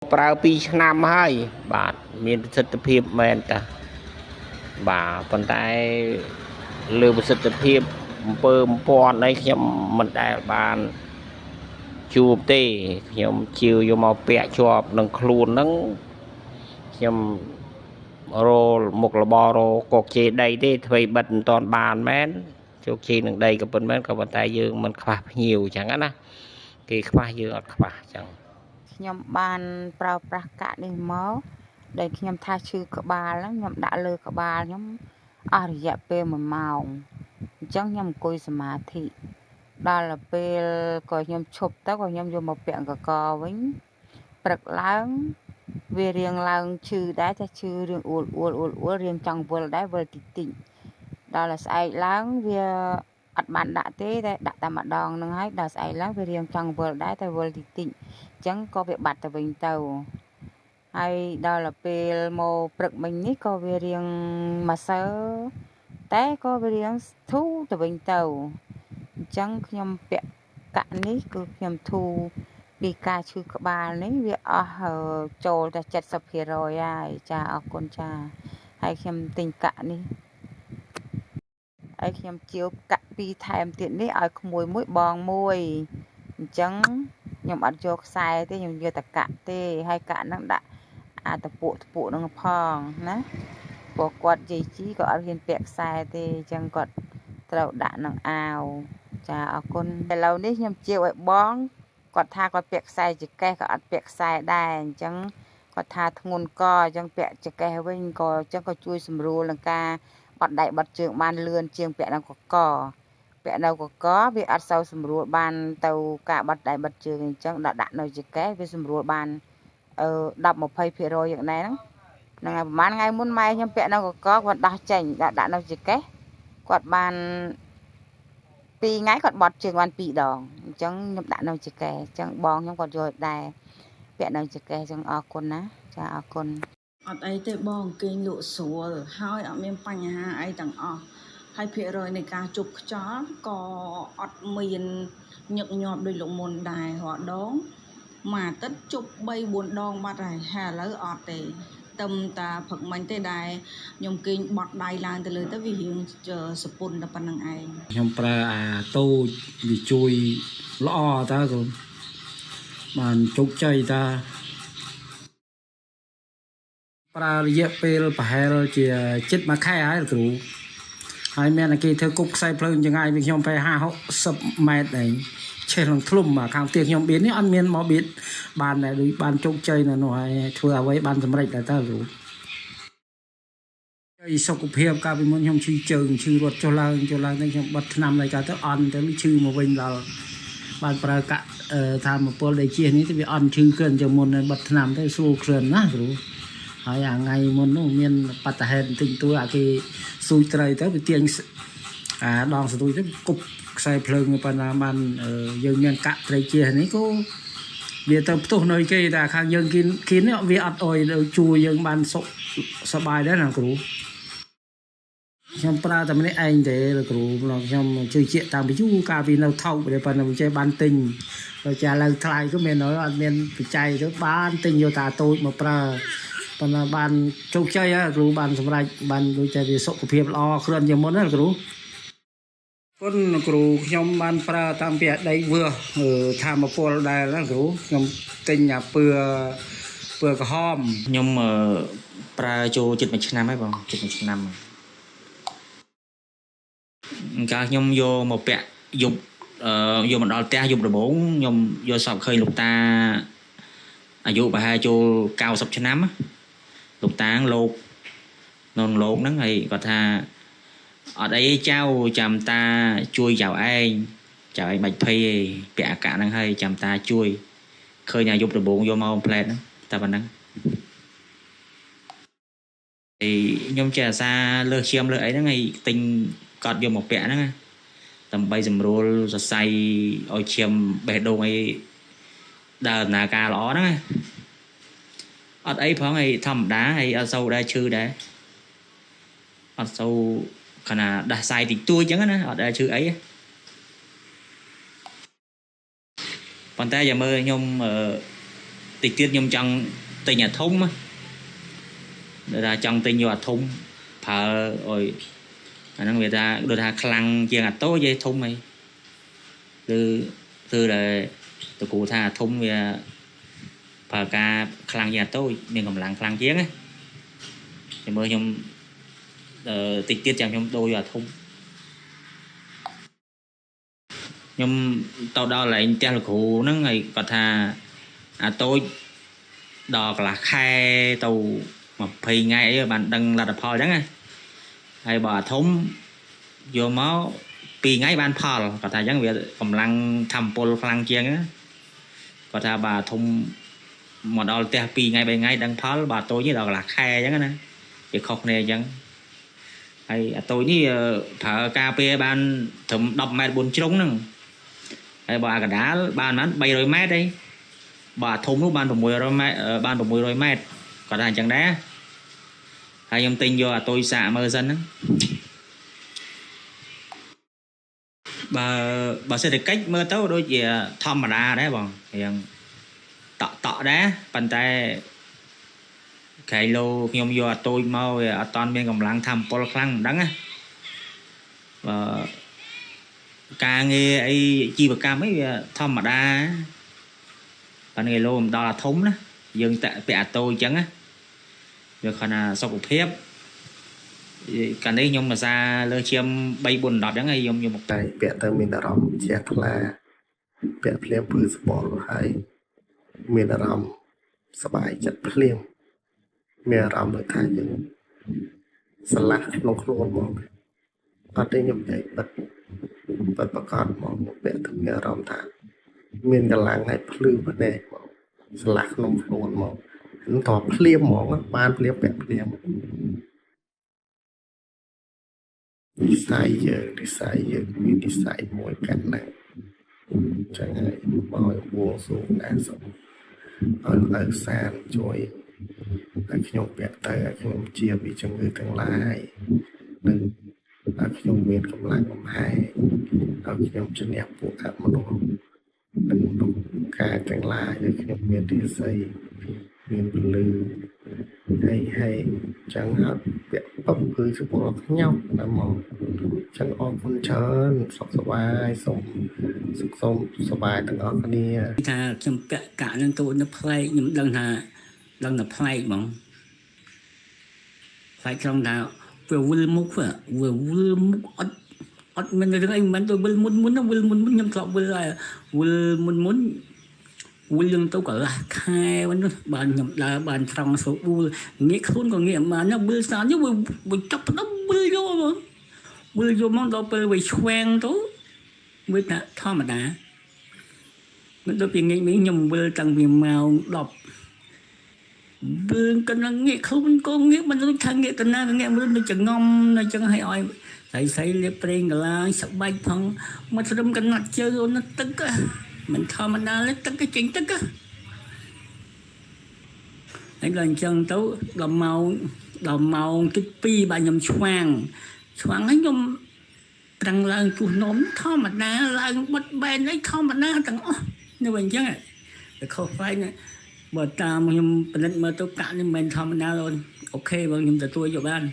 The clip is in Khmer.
ប្រើ2ឆ្នាំហើយបាទមានប្រសិទ្ធភាពមែនតាបាទប៉ុន្តែលើប្រសិទ្ធភាពអំពើអំព័ន្ធអីខ្ញុំមិនដែលបានជួបទេខ្ញុំជាវយកមកពាក់ជាប់នឹងខ្លួនហ្នឹងខ្ញុំរលមុខរបររកកជេដីទេធ្វើបិទមិនតាន់បានមែនជោគជ័យនឹងដីក៏ប៉ុន្មានក៏ប៉ុន្តែយើងមិនខ្វះភ្ញៀវអញ្ចឹងណាគេខ្វះយើងអត់ខ្វះអញ្ចឹងខ្ញុំបានប្រើប្រាស់កាក់នេះមកដែលខ្ញុំថាឈឺក្បាលហ្នឹងខ្ញុំដាក់លើក្បាលខ្ញុំអស់រយៈពេល1ម៉ោងអញ្ចឹងខ្ញុំអង្គុយសមាធិដល់ពេលក៏ខ្ញុំឈប់ទៅក៏ខ្ញុំយកមកពាក់កកវិញព្រឹកឡើងវារៀងឡើងឈឺដែរតែឈឺរៀងអួលអួលអួលអួលរៀងចង់វិលដែរវិលតិចតិចដល់ស្អែកឡើងវាអត់បានដាក់ទេតែដាក់តែម្ដងហ្នឹងហើយដល់ស្អែកឡើងវារៀងចង់វិលដែរតែវិលតិចតិចអញ្ចឹងក៏វាបាត់ទៅវិញទៅហើយដល់ពេលមកព្រឹកមិញនេះក៏វារៀងមកសើតែក៏វារៀងធូរទៅវិញទៅអញ្ចឹងខ្ញុំពាក់កាក់នេះគឺខ្ញុំធូរពីការឈឺក្បាលនេះវាអស់ចូលតែ70%ហើយចាអរគុណចាហើយខ្ញុំទិញកាក់នេះហើយខ្ញុំជាវកាក់ពីរថែមទៀតនេះឲ្យក្មួយមួយបងមួយអញ្ចឹងខ្ញុំអត់យកខ្សែទេខ្ញុំយកតែកាក់ទេហើយកាក់ហ្នឹងដាក់អាតពួកតពួកហ្នឹងផងណាព្រោះគាត់យាយជីក៏អត់ហ៊ានពាក់ខ្សែទេអញ្ចឹងគាត់ត្រូវដាក់នឹងអាវចាអរគុណឥឡូវនេះខ្ញុំជាវឲ្យបងគាត់ថាគាត់ពាក់ខ្សែចកេះក៏អត់ពាក់ខ្សែដែរអញ្ចឹងគាត់ថាធ្ងន់កអញ្ចឹងពាក់ចកេះវិញក៏អញ្ចឹងក៏ជួយសម្រួលនឹងការបត់ដៃបត់ជើងបានលឿនជាងពាក់នៅកកពាក់នៅកកវាអត់សូវសម្រួលបានទៅការបត់ដៃបត់ជើងអញ្ចឹងដាក់នៅចកេះវាសម្រួលបាន10 20%យ៉ាងណែហ្នឹងហ្នឹងហើយប្រហែលថ្ងៃមុនម៉ែខ្ញុំពាក់នៅកកគាត់ដោះចេញដាក់នៅចកេះគាត់បាន2ថ្ងៃគាត់បត់ជើងបាន2ដងអញ្ចឹងខ្ញុំដាក់នៅចកេះអញ្ចឹងបងខ្ញុំគាត់យកដែរពាក់នៅចកេះអញ្ចឹងអរគុណណាចាអរគុណអត់អីទេបងគេងលក់ស្រួលហើយអត់មានបញ្ហាអីទាំងអស់ហើយភាគរយនៃការជប់ខ្យល់ក៏អត់មានញឹកញាប់ដូចលោកមុនដែររាល់ដងមួយអាទិត្យជប់3 4ដងបាត់ហើយហើយឥឡូវអត់ទេទឹមតាព្រឹកមិញទេដែរខ្ញុំគេងបត់ដៃឡើងទៅលើទៅវារៀងសពុនតែប៉ុណ្្នឹងឯងខ្ញុំប្រើអាតូចវាជួយល្អតើកូនបានជោគជ័យតាប្រើរយៈពេលប្រហែលជាជិត1ខែហើយគ្រូហើយមានតែគេធ្វើគប់ខ្សែភ្លើងចង្ងាយពីខ្ញុំไป50 60ម៉ែត្រឯងឆេះឡើងធ្លុំមកខាងផ្ទះខ្ញុំបៀតនេះអត់មានមកបៀតបានដែរដូចបានជោគជ័យនៅនោះហើយធ្វើអ្វីបានសម្រេចដែរតើគ្រូហើយសុខភាពកាលពីមុនខ្ញុំឈឺជើងឈឺរត់ចុះឡើងចុះឡើងទៅខ្ញុំបិទថ្នាំឡើយកាលទៅអន់ទៅឈឺមកវិញដល់បានប្រើកាក់ថាមពលដែលជះនេះទៅវាអន់ឈឺគ្រាន់ជាងមុនបិទថ្នាំទៅស្រួលគ្រាន់ណាគ្រូហើយអាថ្ងៃមុននោះមានបត្តិហេតុបន្តិចបន្តួចអាគេស៊ូចត្រីទៅវាទាញអាដងស្ទួយទៅគប់ខ្សែភ្លើងប៉ុណ្ណាបានយើងមានកាក់ត្រីជះនេះក៏វាទៅផ្ទុះនៅគេតែខាងយើងគៀននេះវាអត់អុយជួយយើងបានសុខសប្បាយដែរណាគ្រូខ្ញុំប្រើតែម្នាក់ឯងទេលោកគ្រូខ្ញុំជឿជាក់តាំងពីយូរកាលពីនៅថោកតែប៉ុណ្ណឹងចេះបានទិញដល់ចាឡើងថ្លៃក៏មានអត់មានបច្ច័យទៅបានទិញយកតាតូចមកប្រើប៉ុន្តែបានជោគជ័យហើយគ្រូបានសម្រេចបានដូចតែវាសុខភាពល្អគ្រាន់ជាងមុនណាគ្រូគុណគ្រូខ្ញុំបានប្រើតាំងពីអតីតវើធម្មពលដែរណាគ្រូខ្ញុំទិញអាពឿក្រហមខ្ញុំប្រើចូលជិត1ឆ្នាំហើយបងជិត1ឆ្នាំកាលខ្ញុំយកមកពាក់យប់យកមកដល់ផ្ទះយប់ដំបូងខ្ញុំយកសពឃើញលោកតាអាយុប្រហែលចូល90ឆ្នាំលោកតាលោកនៅលោកហ្នឹងហើយគាត់ថាអត់អីចៅចាំតាជួយចៅឯងចៅឯងបាច់ភ័យឯងពាក់អាកាក់ហ្នឹងហើយចាំតាជួយឃើញអាយប់ដំបូងយកមកផ្លែតហ្នឹងតែប៉ុណ្្នឹងហើយខ្ញុំចេះអាសាលើសឈាមលើសអីហ្នឹងហើយទិញកត់យកមកពាក់ហ្នឹងដើម្បីសម្រួលសរសៃឲ្យឈាមបេះដូងអីដើរដំណើរការល្អហ្នឹងអត់អីផងហើយធម្មតាហើយអត់សូវដែរឈឺដែរអត់សូវខណៈដាស់សាយតិចតួចអញ្ចឹងណាអត់ដែរឈឺអីប៉ុន្តែอย่าមើលខ្ញុំ តិចទៀតខ្ញុំចង់ទិញអាធំណាដែលថាចង់ទិញយកអាធំប្រើឲ្យអាហ្នឹងវាថាដូចថាខ្លាំងជាងអាតូចឯធំអីគឺគឺដែលតគ្រូថាអាធំវាប្រើការខ្លាំងជាងអាតូចមានកម្លាំងខ្លាំងជាងណាចាំមើលខ្ញុំតិចទៀតចាំខ្ញុំដូរយកអាធំខ្ញុំទៅដល់កន្លែងផ្ទះលោកគ្រូហ្នឹងហើយគាត់ថាអាតូចដល់កន្លះខែទៅ20ថ្ងៃអីបានដឹងលទ្ធផលអញ្ចឹងណាហើយបើអាធំយកមក2ថ្ងៃបានផលគាត់ថាអញ្ចឹងវាកម្លាំងធម្មពលខ្លាំងជាងណាគាត់ថាបើអាធំមកដល់ផ្ទះ2ថ្ងៃ3ថ្ងៃដឹងផលបើអាតូចនេះដល់កន្លះខែអញ្ចឹងណាវាខុសគ្នាអញ្ចឹងហើយអាតូចនេះប្រើការពារបានត្រឹម10ម៉ែត្រ4ជ្រុងហ្នឹងហើយបើអាកដាលបានប្រហែល300ម៉ែត្រអីបើអាធំនោះបាន600ម៉ែត្របាន600ម៉ែត្រគាត់ថាអញ្ចឹងដែរហើយខ្ញុំទិញយកអាតូចសាកមើលសិនហ្នឹងបើសេដ្ឋកិច្ចមើលទៅដូចជាធម្មតាដែរបងរៀងតក់តក់ដែរប៉ុន្តែក្រែងលោខ្ញុំយកអាតូចមកវាអត់តាន់មានកម្លាំងធម្មពលខ្លាំងមិនដឹងណាបើការងារអីជីវកម្មអីវាធម្មតាប៉ុន្តែលោមិនដល់អាធំណាយើងតាក់ពាក់អាតូចអញ្ចឹងណាវាគ្រាន់តែសុខភាពកាលនេះខ្ញុំភាសាលើឈាម3 4 10អញ្ចឹងហើយខ្ញុំយកមក តែពាក់ទៅមានអារម្មណ៍ជ្រះថ្លាពាក់ភ្លាមពឺសបល់ហើយមានអារម្មណ៍សប្បាយចិត្តភ្លាមមានអារម្មណ៍ដូចថាយើងស្រឡះក្នុងខ្លួនហ្មងអត់ទេខ្ញុំនិយាយបិទបិទប្រកាសហ្មងពាក់ទៅមានអារម្មណ៍ថាមានកម្លាំងហើយភ្លឺភ្នែកហ្មងស្រឡះក្នុងខ្លួនហ្មងហ្នឹងតភ្លាមហ្មងបានភ្លាមពាក់ភ្លាមនិស័យយើងនិស័យយើងមាននិស័យមួយកាន់ណាស់ចឹងហើយមកឲ្យបួងសួងដែរសូមឲ្យលោកឪសានជួយឲ្យខ្ញុំពាក់ទៅឲ្យខ្ញុំជាពីជំងឺទាំងឡាយនិងឲ្យខ្ញុំមានកម្លាំងកំហែងឲ្យខ្ញុំជំនះពួកអមនុស្សនិងមនុស្សកាយទាំងឡាយឲ្យខ្ញុំមានរាសីមានពលឺហើយហើយចឹងហើយពាក់ពឹបគឺសពលខ្ញុំណាមកចឹងអរគុណច្រើនសុខសប្បាយសូមសុខសូមសប្បាយទាំងអស់គ្នា ថាខ្ញុំពាក់កាក់ហ្នឹងទៅនៅប្លែកខ្ញុំដឹងថាដឹងតែប្លែកហ្មងប្លែកត្រង់ថាវាវិលមុខវាវិលមុខអត់អត់មានរឿងអីមិនមែនទៅវិលមុនមុនណាវិលមុនមុនខ្ញុំធ្លាប់វិលហើយវិលមុនមុនវិលយើងទៅកន្លះខែវិញបានខ្ញុំដើរបានត្រង់ស្រួលងាកខ្លួនក៏ងាកបានណាវិលស្អាតនេះវាចាប់ផ្ដើមវិលយកហ្មងវិលយកមកដល់ពេលវាឆ្វាំងទៅវាថាធម្មតាមិនដូចពីងាកវិញខ្ញុំវិលតាំងពីម៉ោង10វិលកណ្ដឹងងាកខ្លួនក៏ងាកមិនรู้ថាងាកទៅណាក៏ងាកមិនรู้ដូចចងំនៅចឹងឲ្យឲ្យស្រីស្រីលាបប្រេងកន្លាងស្បែកផងមកត្រឹមកណាត់ជើងអូនទឹកមិនធម្មតាទេទឹកចេញទឹកហើយដល់អញ្ចឹងទៅដល់ម៉ោងដល់ម៉ោងទី2បាទខ្ញុំឆ្វាងឆ្វាងហើយខ្ញុំប្រឹងឡើងជុះនំធម្មតាឡើងបិទបែនអីធម្មតាទាំងអស់នៅវិញអញ្ចឹងតែខុសប្លែកណាបើតាមខ្ញុំពិនិត្យមើលទៅកាក់នេះមិនមែនធម្មតាអូនអូខេបងខ្ញុំទទួលយកបាន។